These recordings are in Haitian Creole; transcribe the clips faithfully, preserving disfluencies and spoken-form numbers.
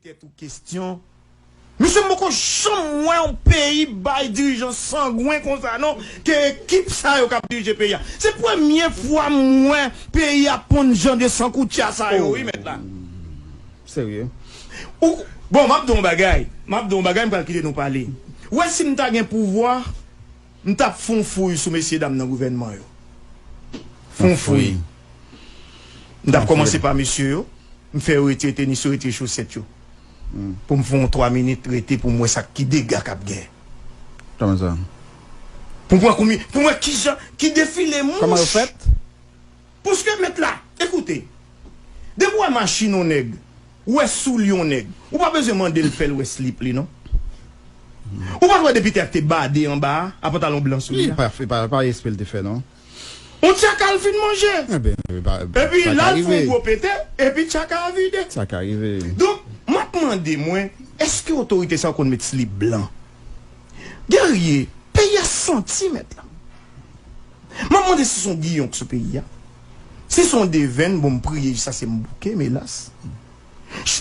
tèt ou kesyon. Mesye, m poko janm wè yon peyi bay dirijan sangwen konsa non, ke ekip sa yo k ap dirije peyi a. Se premye fwa m wè peyi a ponn jan de sankoutya sa yo, wi, mèt la. Serye. Ou, bon, m ap di w yon bagay. M ap di w yon bagay, m pral kite nou pale. Ou wè, si m ta gen pouvwa, m t ap fè yon fouy sou mesye dam nan gouvènman yo. Fè yon fouy. M t ap kòmanse pa mesye yo. M fè yo retire tenis yo, retire chosèt yo. Pou m fè yon twa minit rete pou m wè sa ki dega k ap gen. Kòman sa? Pou m wè konbyen, pou m wè kijan, ki defile mouch. Kòman yo fèt? Paske mèt la, ekoute, depi w wè machin yon nèg, ou wè soulye yon nèg, ou pa bezwen mande l fè l wè slip li non. Ou pa t wè depi tè a te bade anba a, a pantalon blan sou li a? Li pa, pa, pa espre l te fè non. Yon tchaka l fin manje. Enben, pa, epi pa la l fè yon gwo pete, epi tchaka a vide. Sa ka rive. Donk, m ap mande mwen, èske otorite sa yo konn met slip blan? Guerrier, peyi a santi mèt la. M ap mande si se yon giyon k sou peyi a. Si se yon devenn, bon, m priye jiska se m bouke, m elas.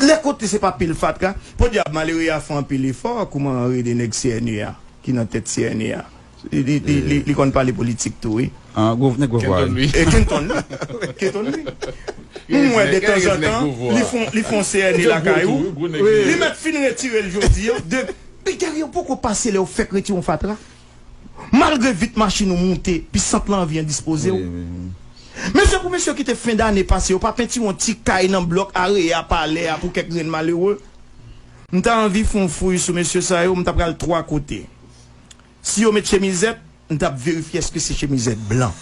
Lè kote se pa pil fatra, podyab malere a fè anpil efò, kouman rele nèg C N E a, ki nan tèt C N E a. Li, li, li, li, li konn pale politik tou, wi. Ah, gwo, nèg gwo vwa. Kenton Louis. E Kenton Louis. Kenton Louis. M wè de tanzantan, li fon, li fon C N E lakay ou. Li mèt fin retire l jodi a. De, men Guerrier, ou poko pase lè yo fèk retire yon fatra. Malgre vit machin ou moute, pi sant lan anvi endispoze w. Wi, wi, wi. Mesye pou mesye ki te fen dane pase, yo pa pentire yon ti kay nan blòk areya palè a pou kèk grenn malere. M ta anvi fè yon fouy sou mesye sa yo, m ta pral twa kote. Si yo met chemizèt, m t ap verifye èske se chemizèt blan.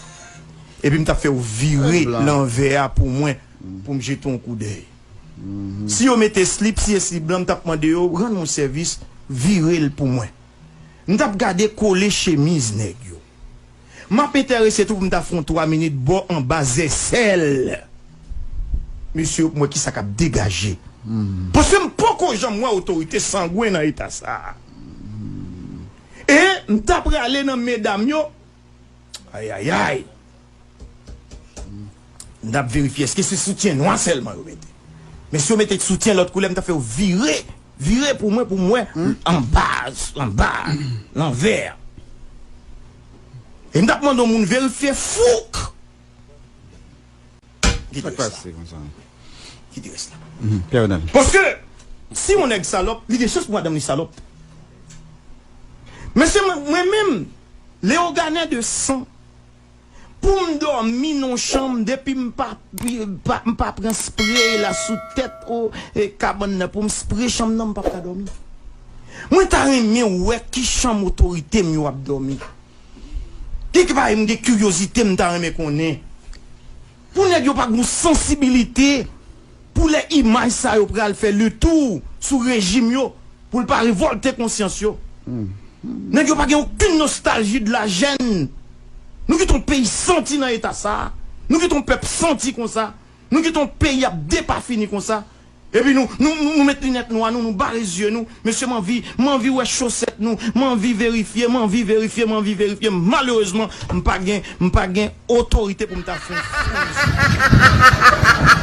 Epi m t ap fè yo vire lanvè a pou mwen, pou m jete yon koudèy. Si yo mete slip, si e slip blan, m t ap mande yo, rann mwen sèvis, vire l pou mwen. M t ap gade kole chemiz nèg yo. M ap enterese tou pou m ta fè yon twa minit bò anba zèsèl. Mesye yo pou m wè kisa k ap degaje. Paske m poko janm wè otorite sangwen nan eta sa a. E m ta prale nan medam yo. Ayayay. M t ap verifye èske se soutyen nwa sèlman yo mete. Men si yo mete soutyen lòt koulè, m t ap fè yo vire, vire pou mwen, pou mwen, anba, anba, lanvè. E m t ap mande yon moun verifye fouk. Sa k pase konsa? Kite rès la. Paske si yon nèg salòp, li gen chans pou madanm li salòp. Men se mwen, mwen menm, Leogane de san, pou m dòmi nan yon chanm, depi m pa, pa, m pa pran spre la sou tèt o, e, kabann nan pou m spre chanm nan, m p ap ka dòmi. Mwen ta renmen wè ki chanm otorite m yo ap dòmi. Gen ki bagay m gen kiryozite m ta renmen konnen. Pou nèg yo pa gen yon sansibilite, pou lè imaj sa yo pral fè letou sou rejim yo, pou l pa revòlte konsyans yo. Nèg yo pa gen okenn nostalji de la jèn. Nou kite yon peyi santi nan eta sa a. Nou kite yon pèp santi konsa. Nou kite yon peyi ap depafini konsa. Epi nou, nou, nou, nou met linèt nwa nou, nou bare zye nou. Mesye, m anvi, m anvi wè chosèt nou. M anvi verifye, m anvi verifye, m anvi verifye. Malerezman, m pa gen, m pa gen otorite pou m ta fè yon fouy.